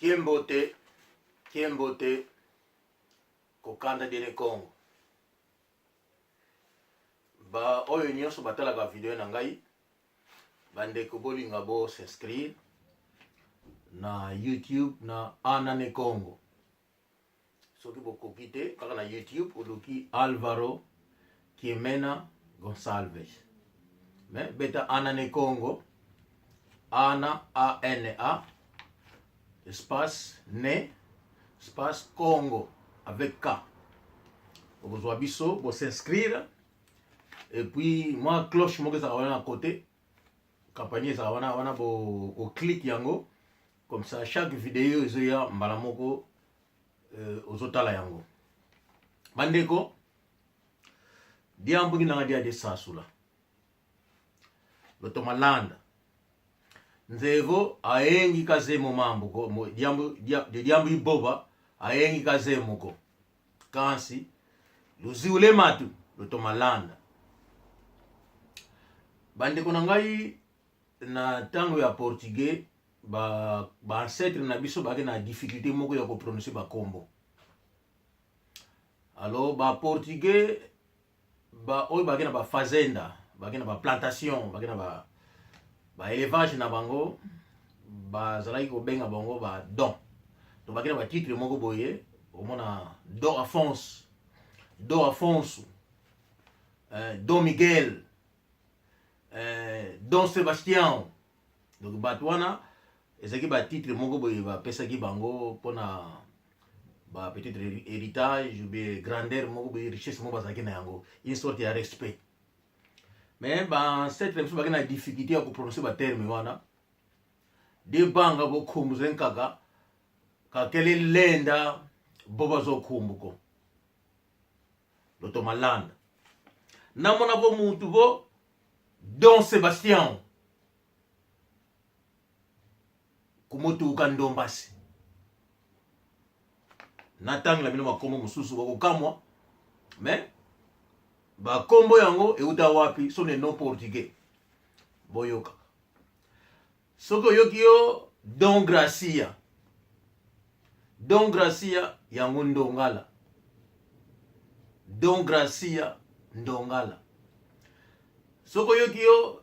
Kiembote, kiembote, kokanda dene Congo. Ba oyo nyonso batalaka video na ngai, bandeko bolinga bo s'inscrire na YouTube na Anane Congo. Soki bokoki te kaka na YouTube oluki Alvaro Kiemena Gonsalves. Mais beta Ana ne Congo Ana A N A espace ne espace Congo avec K. Okozwa biso bo s'inscrire et puis moi cloche moko ezalaka wana na côté campagne ezalaka wana wana bo oclique yango comme ça chaque video ezoya mbala moko ozotala yango bandeko diambuki nanga dia de sasula lotomalanda nzevo aengi kazemo mambo ko mo, diambu, dia, de diambu iboba aengi kazemo ko kasi luziule matu lotomalanda bandeko na ngai na ntango ya portugais ba ba ancêtre na biso baki na difficulté moko ya koprononce bakombo alors ba portugais ba oyo baki na ba fazenda baki na ba plantation baki na ba ba élevage na bango bazalaki kobenga bango ba don to baki na ba titre moko boye omona don Afonso don Afonso don Miguel don Sebastião donc bato wana ezalaki batitre moko boye bapesaki bango mpona ba peut-être héritage ou bien grandeur moko boye richesse moko bazalaki na yango une sorte ya respect mais baancêtre biso bazalaki na difficulté ya koprononce baterme wana de banga bokhumbuze nkaka kakele lenda bo bazokhumbuko loto malanda namona bo mutu bo don Sebastião kumotuka ndombasi natangela bino makombo mosusu bokokamwa mais bakombo yango euta wapi so ne non portugais boyoka soki oyoki yo don gracia don gracia yango ndongala don gracia ndongala soki oyoki yo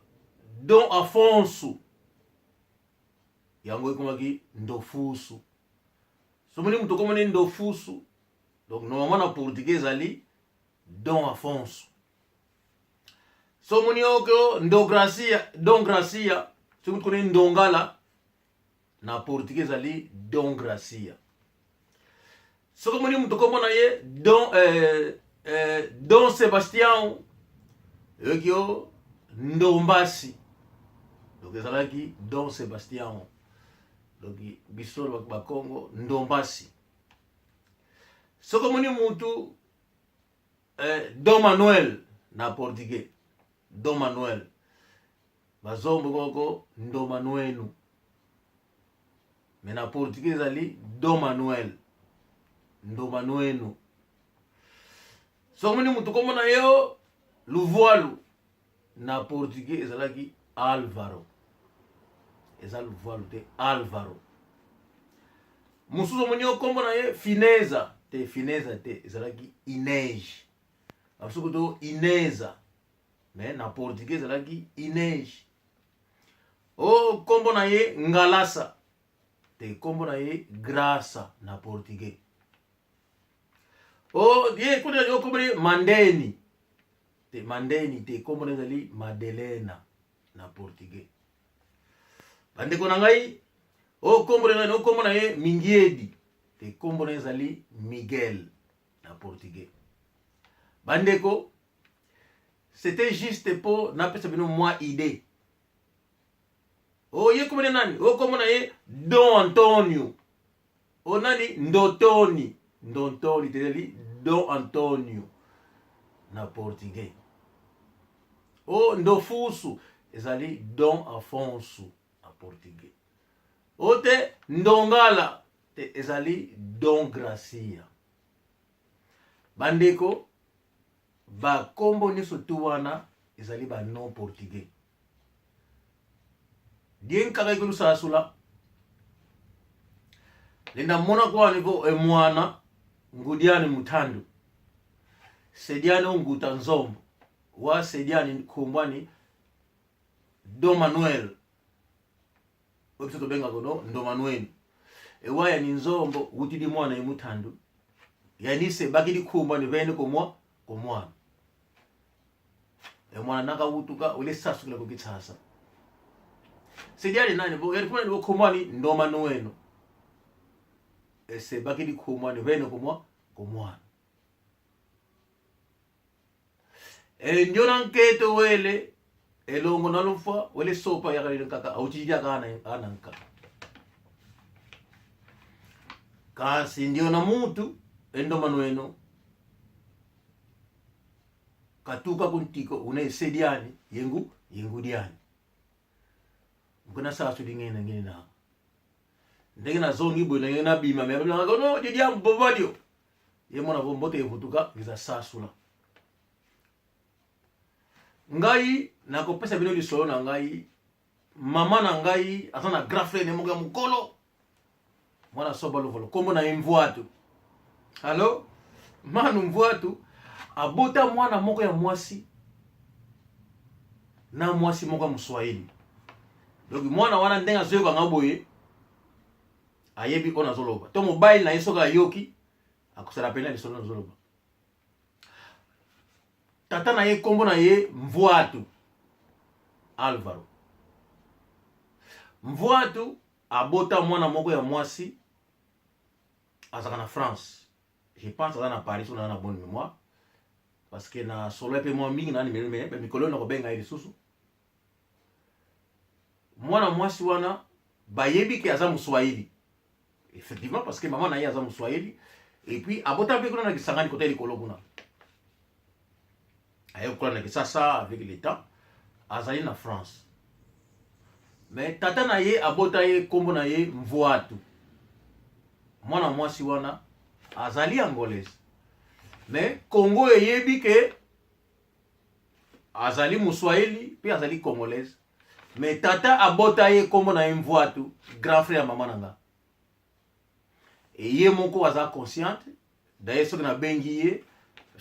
don afonso yango ekomaki ndofusu somoni moto okomoni ndofusu donc normalement na portugais ezali don afonso somoni oko ndo gracia don gracia soki moto koni ndongala na portugais ezali don gracia soki omoni moto kombo na ye don don sebastian oyoki yo ndombasi donc ezalaki don sebastian donc biso bakongo ndombasi soki omoni mutu don manuel na portugais don manuel bazombo koko ndo manuelu me na portugais ezali don manuel ndo manuelu soki omoni motu kombo na yo luvualu na portugais ezalaki alvaro eza luvualu te alvaro mosusu omoni yo kombo na ye fineza te fineza te ezalaki inege bamosusu to ineza mais na portugais ezalaki inege o kombo na ye ngalasa te kombo na ye grasa na portugais o ye kuna yo kombo na ye mandeni te mandeni te kombo na ezali madelena na portugais bandeko na ngai o kombo na ngai o kombo na ye mingiedi te kombo na ye ezali miguel na portugais bandeko c'était juste mpo napesa bino mwa idée o ye kombo na nani o kombo na ye don antonio o nani ndotoni ndontoni te ezali don antonio na portugais o ndofusu ezali don afonso na portugais o te ndongala te ezali don gracia bandeko bakombo nyonso tu wana ezali ba non portugais dienkaka ikolusasula. Lenda mona kwani vo emwana ngudiani mutandu sediani onguta nzombo wa sediani kumbwani Don Manuel oyo biso tobengaka no ndomanueni ewa yani nzombo wutidi mwana ye mutandu yani se bakidi kumba ni vene komwa komwana emwana nakawutuka ule sasukila kukitsasa sediani nani bo yani kumana ni kumwani ndomanueno ese bakidi kumwa ni vene komwa komwana E ndiona nketo wele elongo na lufwa wele sopa yakalile nkaka auchijilyaka ana ana nka kasi ndiona mutu endomanweno katuka kuntiko une esediani yengu yengudiani nkuna sasu dingene ngene na ndenge nazongi boye ndenge nabima me no didia mbobadio ye mwana vo mbote evutuka ngeza sasula ngai nakopesa bino lisolo na ngai mama na ngai aza na grand frère ne moko ya mokolo mwana soba lovolo nkombo na ye mvuatu alo manu mvuatu abota mwana moko ya mwasi na mwasi moko ya moswahili donc mwana wana ndenge azoyoka nga boye ayebi oyo nazoloba to mobali na ye soki ayoki akosala pene ya lisolo nazoloba tata na ye nkombo na ye mvuatu alvaro mvuatu abota mwana moko ya mwasi azalaka na france je pense aza na paris soki naza na bonne mémoire parce que na solo mpe mwa mingi na nimero me mikolo oyo nakobenga ye lisusu mwana mwasi wana bayebi ke aza moswahili effectivement parce que mama na ye aza moswahili et puis abota mpe kuna na kisangani kota likolo kuna aye kokola na kisasa avec le temps azali na france mais tata na ye abota ye nkombo na ye mvuatu mwana mwasi wana azali angolaise mais congo eyebi ke azali moswahili mpe azali congolaise mais tata abota ye nkombo na ye mvuatu grand frère ya mama na nga ye moko aza consciente daye soki nabengi ye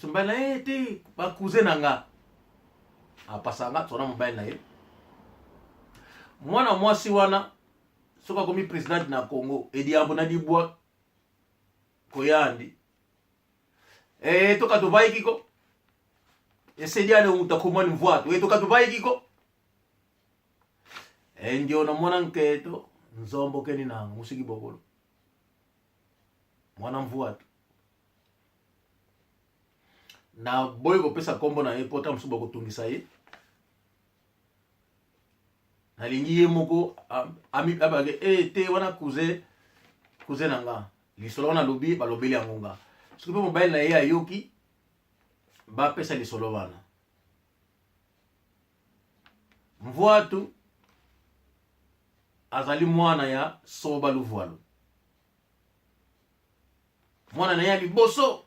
mobali na ye te bacousin na nga apasa nga tona mobali na ye mwana mwasi wana soki akomi presidente na congo ediambo na libwa koyandi e toka tovaiki ko esediane umuta komani mvwatu e toka tovaiki ko e ndio na mwana nketo nzombo keni nanga musiki bokolo mwana mvuatu na boyi kopesa nkombo na ye mpo ta mosusu bakotungisa ye nalingi ye moko abake e eh, te wana cousin cousin na nga lisolo wana alobi balobeli yango nga soki mpe mobali na ye ayoki bapesa lisolo wana mvuatu azali mwana ya soba luvualu mwana na ye ya liboso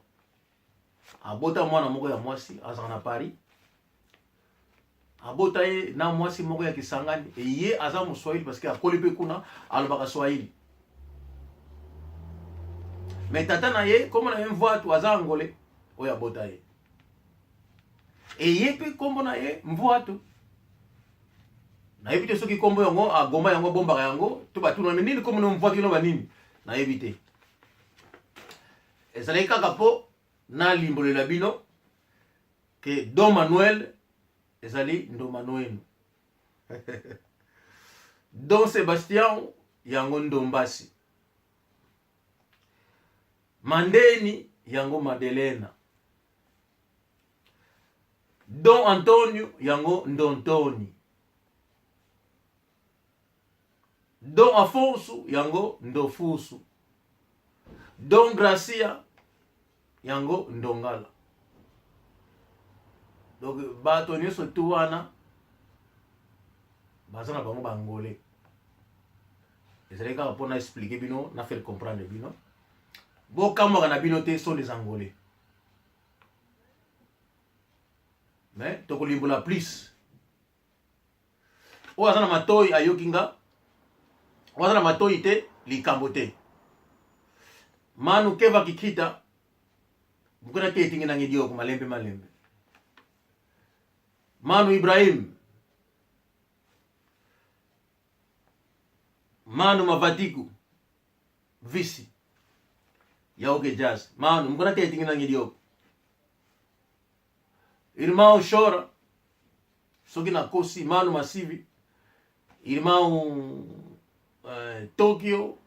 abota mwana moko ya mwasi azala na paris abota ye na mwasi moko ya kisangani ye aza moswahili parce que akoli mpe kuna alobaka swahili mais tata na ye nkombo na ye mvuatu aza angole oyo abota ye eye mpe nkombo na ye mvuatu nayebi te soki nkombo yango agoma yango abombaka yango to batuna nini nkombo na mvuatu ino banini nayebi te ezalaki kaka mpo nalimbolela bino ke don manuel ezali ndomanuenu don sebastian yango ndombasi mandeni yango madelena don antonio yango ndontoni Don Afonso yango Ndofusu. Don Gracia yango Ndongala. Donc bato nyonso tu wana baza na bango bangole. Ezali kaka mpo na expliquer bino na faire comprendre bino. Bokamwaka na bino te sont des angolais. Mais tokolimbola plus. Oyo aza na matoi ayoki nga, oyo aza na matoi te likambo te. Manu Keva Kikita mukuna te etingi nangi dioko malembe malembe. Manu Ibrahim, Manu Mavatiku Visi ya OK Jazz. Manu mukuna te etingi nangi dioko. Irmão Chora soki nakosi Manu Masivi Irmão Tokyo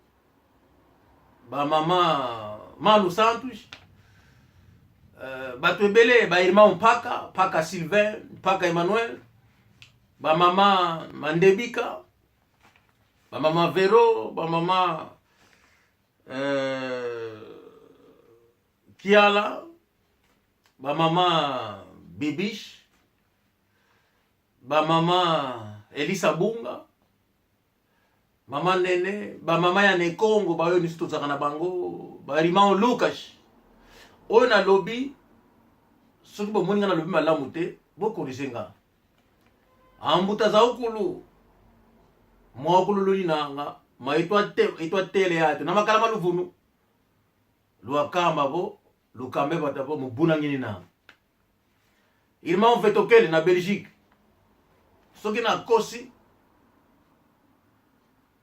ba mama Manu Santos bato ebele ba Irmão Mpaka Mpaka Sylvain Mpaka Emmanuel ba mama Mandebika ba mama Vero ba mama Kiala ba mama Bibish ba mama Elisa Bunga mama Nene ba mama ya Nekongo baoyo nyonso tozalaka na bango ba Rimao Lucas oyo nalobi soki bomoni nga nalobi malamu te bokorige nga ambuta zaukulu mwakululu linanga ma etwa tele yato na makala maluvunu luakamba bo lukambe bata bo mubuna ngini nanga Irmão Vetokele na Belgique soki nakosi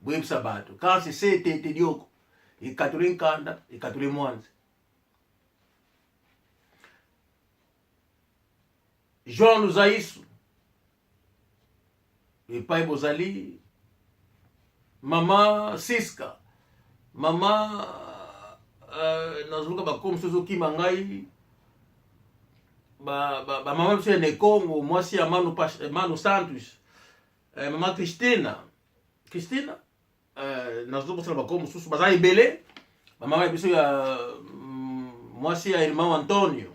boyebisa bato kasi ctt dioko ekatoli nkanda ekatoli mwanza Jean Luzaisu epai bozali mama Siska mama nazoluka bakomisi ozokima ngai bamama ba, ba biso ya Nekongo mwasi ya Manu, Manu Santos mama Christina Christina nazobosana bakombo mosusu baza ebele bamama ya biso ya mwasi ya Irmão Antonio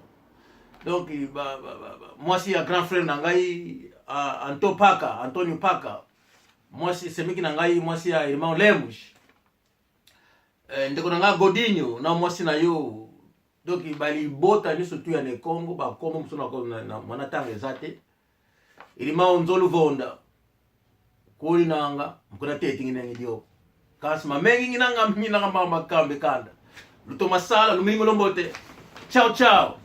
donc mwasi ya grand frère na ngai Anto Paka Antonio Paka mwasi semeki na ngai mwasi ya Irmão Lemos ndeko na ngai Godinho na mwasi na yo donc balibota nyonso tu ya Nekongo bakombo mosusu na mwana ntango eza te Irmão Nzolu Vonda koli nanga mukuna tete nginenge dioko kasi mamengi nginanga minanga mama kambe kanda luto masala lumingo lombote ciao ciao.